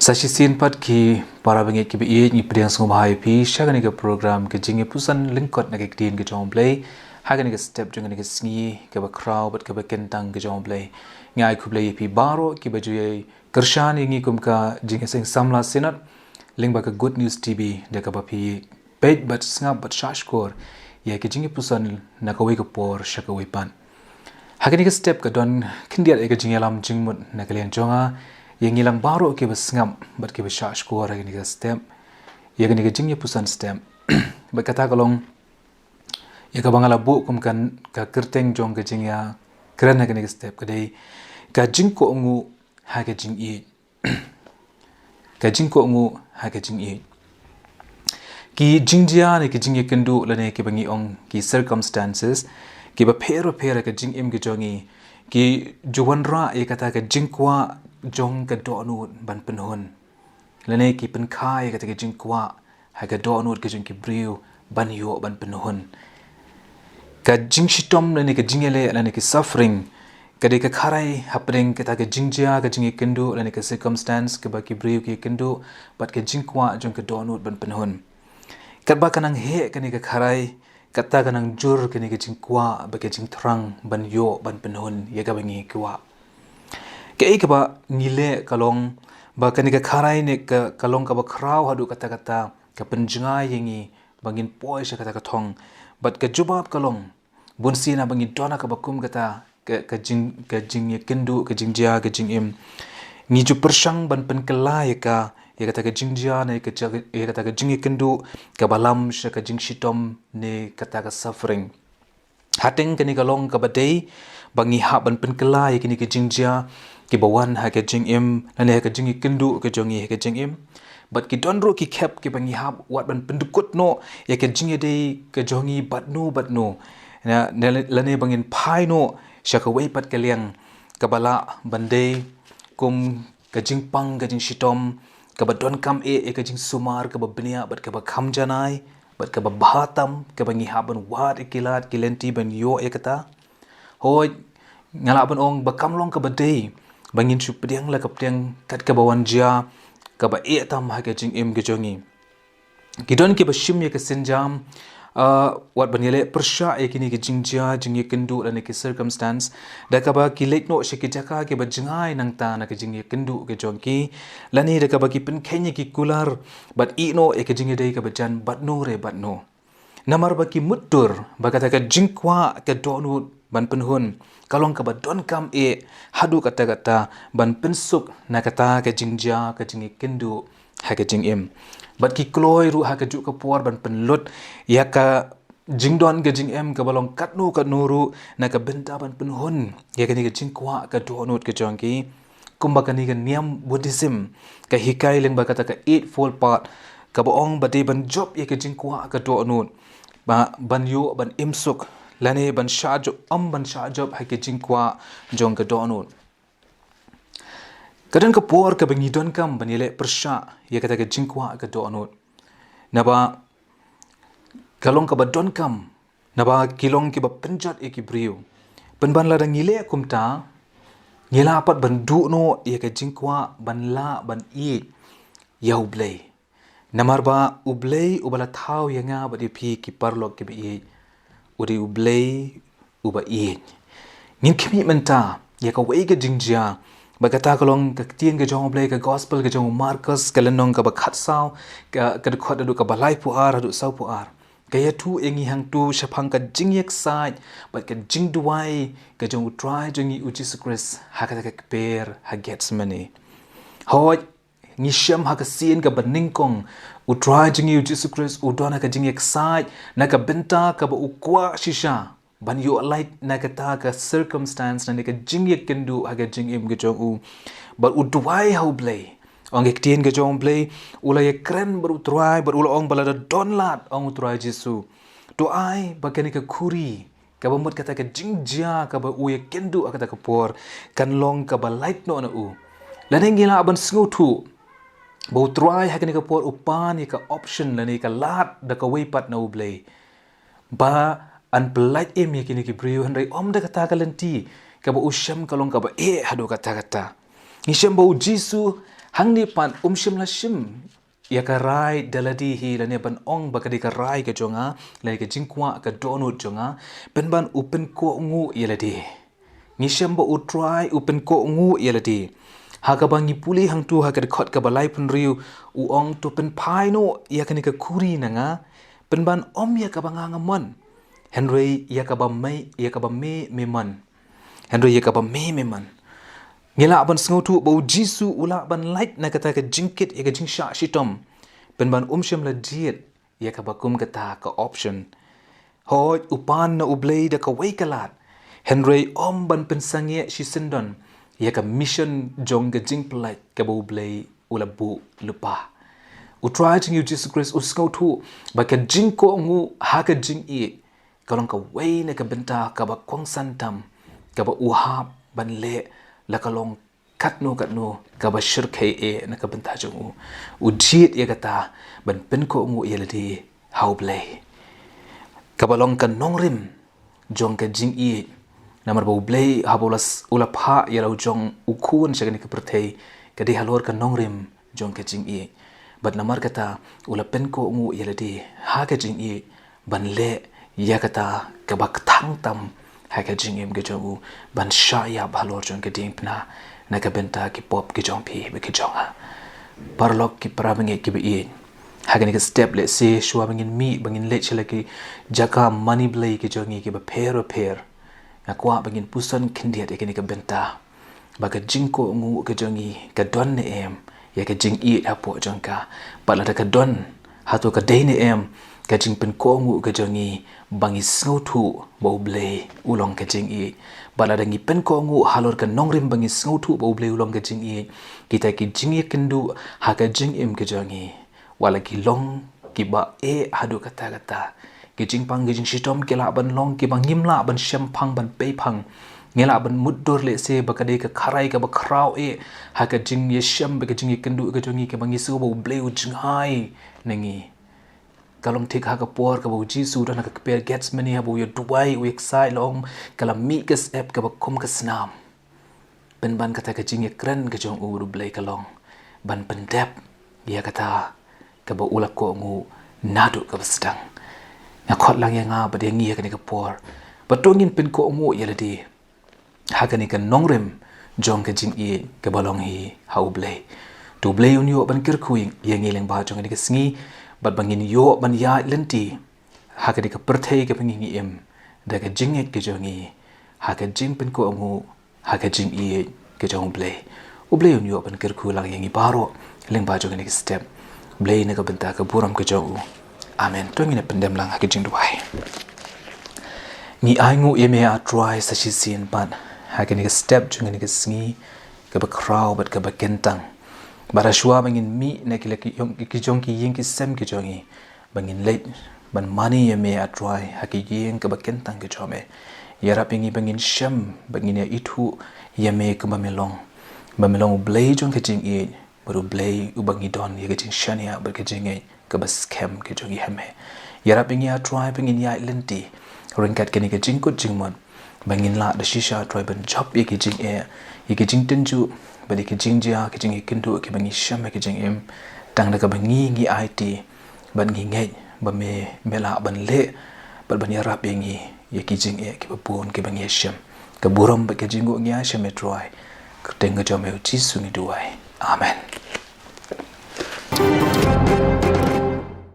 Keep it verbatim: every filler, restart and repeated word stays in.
Sa shisien pat ki para bangeit kiba ïeit, ngi pdiang sngewbha ïa phi sha kane ka program ka jingïapuson lyngkot na ka ktien ka jong U Blei ha kane ka step jong kane ka sngi kaba khraw bad kaba kyntang ka jong U Blei. Ngi ai khublei ïa phi baroh kiba ju ïai kyrshan ïa ngi kum ka jingïaseng samla Synod lyngba ka Good News T V, da kaba phi peit bad sngap bad shahshkor ïa ka jingïapuson na kawei ka por sha kawei pat. Ha kane ka step ka don khyndiat ïa ka jingïalam jingmut na ka liang jong nga ïa ngi lang baroh kiba sngap bad kiba shahshkor ha kane ka step, ïa kane ka jingïapuson step. Bad kata ka long ïa kaba nga la buh kum kan ka kyrteng jong ka jingïakren ha kane ka step ka dei ka jingkohnguh ha ka jingïeit. Ka jingkohnguh ha ka jingïeit. Ki jingjia ne ki jingïakynduh lane kiba ngi ong ki circumstances kiba pher bapher ha ka jingim ka jong ngi, ki ju wanrah ïa kata ka jingkwah jong ka dohnud ban pynhun, lane ki pynkha ïa kata ka jingkwah ha ka dohnud ka jong ki briew ban ïoh ban pynhun. Ka jingshitom lane ka jingïaleh lane ki suffering ka dei ka kharai hapdeng kata ka jingjia, ka jingïakynduh lane ka circumstance kaba ki briew ki ïakynduh bad ka jingkwah jong ka dohnud ban pynhun. Katba ka nang heh kane ka kharai, kata ka nang jur kane ka jingkwah bad ka jingthrang ban ïoh ban pynhun ïa kaba ngi kwah. Kaei kaba ngi leh ka long ba kane ka kharai ne ka, ka long kaba khraw haduh katta katta, ka pynjngai ïa ngi ba ngin poi sha kata ka thong. Bad ka jubab ka long, bunsien haba ngi don ha kaba kum kata ka, ka jing, ka jingïakynduh, ka jingjia, ka jingim, ngi ju pyrshang ban pynkylla ïa ka, ïa kata ka jingjia ne ïa ka, ïa kata ka jingïakynduh kaba lam sha ka jingshitom ne kata ka suffering. Hateng kane ka long kaba dei ba ngi hap ban pynkylla ïa kine ki jingjia kiba wan ha ka jingim lane ha ka jingïakynduh ka jong ngi ha ka jingim. Bad ki don ruh ki khep kiba ngi hap wat ban pyndkut noh ïa ka jingïadei ka jong ngi bad no bad no, na, na, lane ba ngin phai noh sha kawei pat ka liang kaba lah ban dei kum ka jingpang ka jingshitom kaba donkam eh ïa ka jingsumar kaba bniah bad kaba kham janai bad kaba bha tam, kaba ngi hap ban wad ïa ki lad ki lynti ban ïoh ïa kata. Hooid, nga lah ban ong ba kam long kaba dei ba ngin shu pdiang la ka pdiang kat kaba wan jia kaba eh tam ha ka jingim ka jong ngi. Ki don kiba shim ïa ka sienjam, ah, wat ban ïaleh pyrshah ïa kine ki jingjia, jingïakynduh lane ki circumstance da kaba ki leit noh sha ki jaka kiba jngai nangta na ka jingïakynduh ka jong ki, lane da kaba ki pynkheiñ ïa ki kular bad ïeh noh ïa ka jingïadei kaba jan bad no re bad no. Namar ba ki mutdur ba kata ka jingkwah ka dohnud ban pynhun ka long kaba donkam eh haduh katta katta ban pynsuk na kata ka jingjia, ka jingïakynduh ha ka jingim. Bad ki kloi ruh ha kajuh ka por ban pynlut ïa ka jingdon ka jingem kaba long katno katno ruh na ka bynta ban pynhun ïa kane ka jingkwah ka dohnud ka jong ki. Kumba kane ka niam Buddhism ka hikai lyngba kata ka Eightfold Path kaba ong ba dei ban jop ïa ka jingkwah ka dohnud, ba ban ïoh ban im suk lane ban shah jop, ym ban shah jop ha ka jingkwah jong ka dohnud. Ka don ka por kaba ngi donkam ban ïaleh pyrshah ïa kata ka jingkwah ka dohnud. Naba ka long kaba donkam, naba ki long kiba pynjot ïa ki briew. Pynban lada ngi leh kumta, ngi lah pat ban duh noh ïa ka jingkwah ban lah ban ïeit ïa U Blei. Namar ba U Blei uba la thaw ïa nga bad ïa phi ki paralok kiba ïeit, u dei U Blei uba ïeit. Ngin khmih mynta ïa kawei ka jingjia, ba kata ka long ka ktien ka jong U Blei, ka gospel ka jong u Markos, ka lynnong kaba khatsaw, ka, ka dkhot haduh kaba laiphew ar haduh sawphew ar. Ka ïathuh ïa ngi hangto shaphang ka jingïaksaid bad ka jingduwai ka jong U Trai jong ngi U Jisu Khrist ha kata ka kper ha Gethsemane. Hooid, ngi shem ha ka sien kaba nyngkong U Trai jong ngi U Jisu Khrist u don ha ka jingïaksaid na ka bynta kaba u kwah shisha ban ïoh lait na kata ka circumstance, na ka jingïakynduh ha ka jingim ka jong u. Bad u duwai ha U Blei. Ong ka ktien ka jong U Blei, u la ïakren bad U Trai bad u la ong ba lada don lad, ong U Trai Jisu, to ai ba kane ka khuri kaba mut kata ka jingjia kaba u ïakynduh ha kata ka por kan long kaba lait noh na u. Lane ngi lah ban sngewthuh ba U Trai ha kane ka por u pan ïa ka option lane ka lad da kawei pat na U Blei ba yn pyllait im ïa kine ki briew, hynrei ym da kata ka lynti kaba u shem ka long kaba eh haduh katta katta. Ngi shem ba U Jisu Hangne pat um shym la shim ïa ka rai da lade hi, lane ban ong ba ka dei ka rai ka jong nga, lane ka jingkwah ka dohnud jong nga, pynban u pynkohnguh ïa lade. Ngi shem ba U Trai u pynkohnguh ïa lade. Ha kaba ngi pule hangtu ha ka dkhot kaba laiphew hynriew, u ong, to pynphai noh ïa kane ka khuri na nga, pynban ym ïa kaba nga nga mon, hynrei ïa kaba me, ïa kaba me me mon. Hynrei ïa kaba me me mon. Ngi lah ban sngewthuh ba U Jisu u lah ban lait na kata ka jingkit ïa ka jingshah shitom, pynban um shym la jied ïa kaba kum kata ka option. Hooid, u pan na U Blei da kawei ka lad, hynrei ym ban pynsangeh shisyndon ïa ka mission jong ka jingpyllait kaba U Blei u la buh lypa. U Trai jong ngi U Jisu Khrist u sngewthuh ba ka jingkohnguh ha ka jingïeit ka long kawei na ka bynta kaba kongsan tam kaba u hap ban leh, la ka long katno katno kaba shyrkhei eh na ka bynta jong u. U jied ïa kata ban pynkohnguh ïa lade ha U Blei, kaba long ka nongrim jong ka jingïeit. Namar ba U Blei haba u la s-, u la phah ïa la u jong u Khun sha kane ka pyrthei, ka dei halor ka nongrim jong ka jingïeit. Bad namar kata u la pynkohnguh ïa lade ha ka jingïeit, ban leh ïa kata kaba kthang tam ha ka jingim ka jong u, ban shah ïap halor jong ka diengphna na ka bynta ki pop ki jong phi bad ki jong nga. Paralok, ki para bangeit kiba ïeit, ha kane ka step, lehse shuwa ba ngin mih, ba ngin leit sha la ki jaka mane Blei ki jong ngi kiba pher ba pher, nga kwah ba ngin puson khyndiat ïa kane ka bynta, ba ka jingkohnguh ka jong ngi ka don ne em ïa ka jingïeit hapoh jong ka. Bad lada ka don, hato ka dei ne em ka jingpynkohnguh ka jong ngi ba ngi sngewthuh ba U Blei u long ka jingïeit? Bad lada ngi pynkohnguh halor ka nongrim ba ngi sngewthuh ba U Blei u long ka jingïeit, kita ki jingïakynduh ha ka jingim ka jong ngi, wat la ki long kiba eh haduh katta katta, ki jingpang ki jingshitom ki lah ban long kiba ngim lah ban shemphang ban peiphang. Ngi lah ban mutdur lehse ba ka dei ka kharai kaba khraw eh ha ka jingïashem bad ka jingïakynduh ka jong ngi, kaba ngi sngew ba U Blei u jngai na ngi. Ka long thik ha ka por kaba U Jisu u don ha ka kper Gethsemane, haba u ïa duwai, u ïa ksaid, la ong, ka la mih ka syep kaba kum ka snam. Pynban kata ka jingïakren ka jong u bad U Blei ka long ban pyndep ïa kata kaba u la kohnguh naduh kaba sdang. Nga khot lang ïa nga bad ïa ngi ha kane ka por ba to ngin pynkohnguh ïa lade ha kane ka nongrim jong ka jingïeit kaba long hi ha U Blei. To U Blei un ïoh ban kyrkhu ïa ngi lyngba jong kane ka sngi, bad ba ngin ïoh ban ïaid lynti ha kane ka pyrthei kaba ngi im da ka jingngeit ka jong ngi ha ka jingpynkohnguh ha ka jingïeit ka jong U Blei. U Blei un ïoh ban kyrkhu lang ïa ngi baroh lyngba jong kane ka step. Blei na ka bynta ka burom ka jong u. Amen. To ngin ïa pyndem lang ha ka jingduwai. Ngi ainguh ïa me, A Trai, sa shisien pat ha kane ka step jong kane ka sngi kaba khraw bad kaba kyntang. Bad shuwa ba ngin mih na ki la ki jong ki ïing ki sem ki jong ngi, ba ngin leit ban mane ïa me, A Trai, ha ka ïing kaba kyntang ka jong me. Ïarap ïa ngi ba ngin shem, ba ngin ïa ithuh ïa me kumba me long, ba me long U Blei jong ka jingïeit, bad U Blei uba ngi don ïa ka jingshaniah bad ka jingngeit kaba skhem ka jong ngi ha me. Ïarap ïa ngi, A Trai, ba ngin ïaid lynti ryngkat kane ka jingkut jingmut, ba ngin lah da shisha, A Trai, ban jop ïa ki jingeh, ïa ki jingtynjuh bad ïa ki jingjia, ki jingïakynduh kiba ngi shem ha ka jingim, tang da kaba ngi ngi aiti bad ngi ngeit ba me, me lah ban leh bad ban ïarap ïa ngi ïa ki jingeh kiba bun kiba ngi ïa shem. Ka burom bad ka jingnguh ngi ïa shem, A Trai. Kyrteng ka jong me, U Jisu, ngi duwai. Amen.